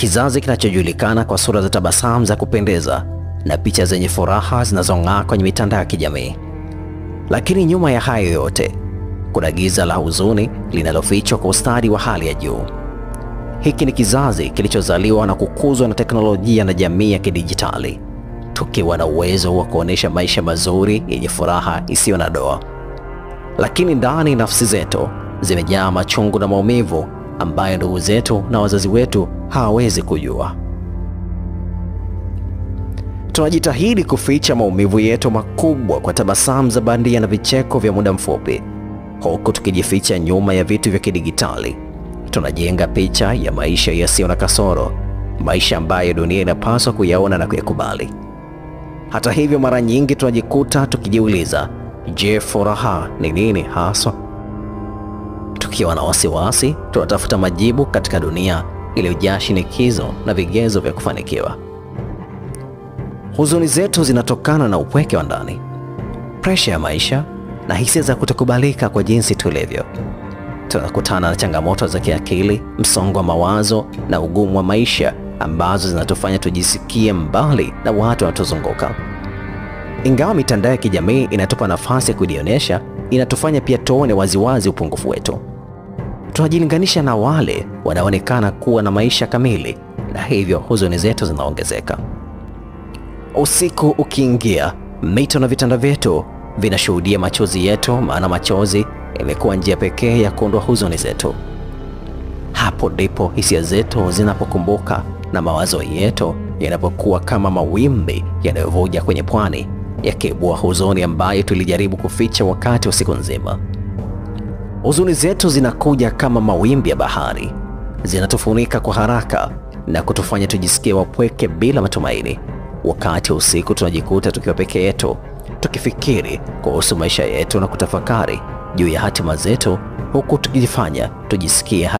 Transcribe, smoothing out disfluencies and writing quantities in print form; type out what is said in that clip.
Kizazi kinachojulikana kwa sura za tabasamu za kupendeza na picha zenye furaha zinazong'aa kwenye mitandao ya kijamii. Lakini nyuma ya hayo yote kuna giza la huzuni linalofichwa kwa ustadi wa hali ya juu. Hiki ni kizazi kilichozaliwa na kukuzwa na teknolojia na jamii ya kidijitali, tukiwa na uwezo wa kuonesha maisha mazuri yenye furaha isiyo na doa. Lakini ndani nafsi zetu zimejaa machungu na maumivu ambayo ndugu zetu na wazazi wetu hawawezi kujua. Tunajitahidi kuficha maumivu yetu makubwa kwa tabasamu za bandia na vicheko vya muda mfupi, huku tukijificha nyuma ya vitu vya kidigitali. Tunajenga picha ya maisha yasiyo na kasoro, maisha ambayo dunia inapaswa kuyaona na kuyakubali. Hata hivyo, mara nyingi tunajikuta tukijiuliza, je, furaha ni nini haswa? Tukiwa na wasiwasi, tunatafuta majibu katika dunia iliyojaa shinikizo na vigezo vya kufanikiwa. Huzuni zetu zinatokana na upweke wa ndani, presha ya maisha na hisia za kutokubalika kwa jinsi tulivyo. Tunakutana na changamoto za kiakili, msongo wa mawazo na ugumu wa maisha ambazo zinatufanya tujisikie mbali na watu wanaotuzunguka. Ingawa mitandao ya kijamii inatupa nafasi ya kujionyesha, inatufanya pia tuone waziwazi upungufu wetu. Tunajilinganisha na wale wanaonekana kuwa na maisha kamili, na hivyo huzuni zetu zinaongezeka. Usiku ukiingia, mito na vitanda vyetu vinashuhudia machozi yetu, maana machozi imekuwa njia pekee ya kuondoa huzuni zetu. Hapo ndipo hisia zetu zinapokumbuka na mawazo yetu yanapokuwa kama mawimbi yanayovuja kwenye pwani, yakiibua huzuni ambayo tulijaribu kuficha wakati wa siku nzima. Huzuni zetu zinakuja kama mawimbi ya bahari, zinatufunika kwa haraka na kutufanya tujisikie wapweke bila matumaini. Wakati usiku tunajikuta tukiwa peke yetu, tukifikiri kuhusu maisha yetu na kutafakari juu ya hatima zetu, huku tukijifanya tujisikie